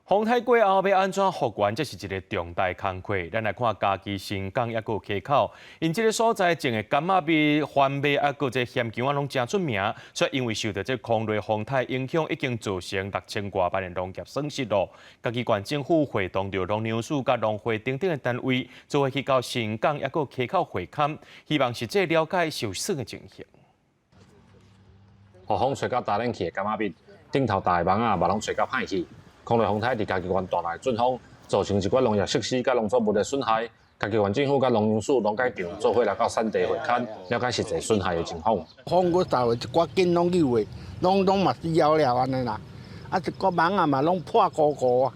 風颱過後欲按怎復原，這是一个重大工課。咱來看嘉義伸港抑閣溪口，𪜶這个所在種的柑仔蜜、番麥抑閣這鹹薑仔攏誠出名，卻因為受著這空雷風颱影響，已經造成六千外萬的農業損失囉。嘉義縣政府會同著農糧署佮農會等等的單位，做伙去到伸港抑閣溪口會勘，希望實際了解受損的情形。予風吹到焦冷去的柑仔蜜，頂頭大的網仔嘛攏吹甲歹去。空雷風颱佇嘉義縣帶來陣風，造成一寡農業設施佮農作物的損害。嘉義縣政府佮農糧署、農改場做伙來到產地會勘，了解實際損害的情況。風閣掃的一寡根攏扭的，攏攏嘛死枵了按呢啦。啊，一寡網仔嘛攏破糊糊啊。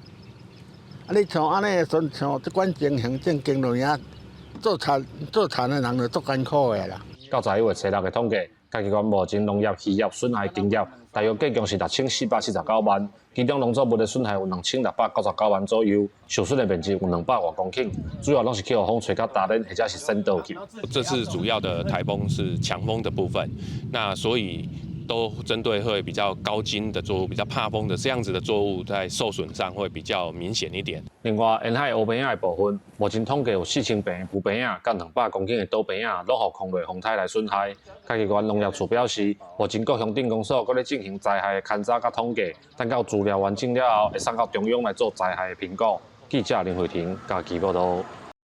啊，你像按呢的時陣，像這款情形，正經就影做田做田的人就足艱苦的啦。到11月初六的統計，嘉義縣目前農業、漁業損害金額大約計共是6479萬，其中農作物的損害有2699萬左右，受損的面積有200外公頃，主要攏是去予風吹甲焦冷或者是掀倒去。這次主要的颱風是強風的部分，那所以都針對會比較高筋的作物、比較怕風的這樣子的作物，在受損上會比較明顯一點。另外，沿海烏棚仔的部分，目前統計有4000坪的浮棚仔，佮200公頃的倒棚仔，攏予空雷風颱來損害。嘉義縣農業處表示，目前各鄉鎮公所閣咧進行災害的勘查佮統計，等到資料完整了後，會送到中央來做災害的評估。記者林慧婷嘉義報導。